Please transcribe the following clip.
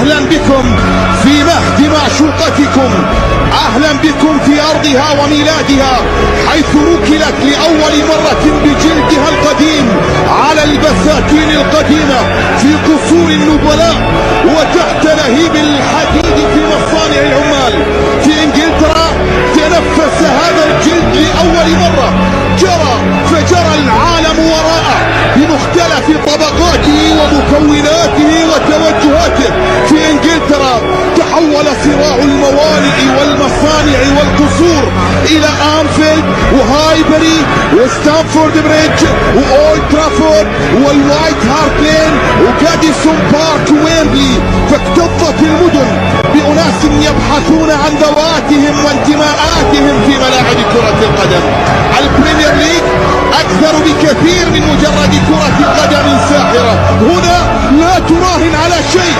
أهلا بكم في مهد معشوقتكم، أهلا بكم في أرضها وميلادها، حيث ركلت لأول مرة بجلدها القديم على البساتين القديمة في قصور النبلاء وتحت لهيب الحديد في مصانع العمال. في إنجلترا تنفس هذا الجلد لأول مرة، جرى فجرى العالم وراءه بمختلف طبقاته ومكوناته وتوجهاته. في انجلترا تحول صراع الموانئ والمصانع والقصور الى انفيلد وهايبري وستامفورد بريدج واولد ترافورد والوايت هارت لين وجاديسون بارك ويمبلي، فاكتظت المدن بأناس يبحثون عن ذواتهم وانتماءاتهم في ملاعب كرة القدم. البريمير ليج أكثر بكثير من مجرد كرة قدم ساحرة. هنا لا تراهن على شيء.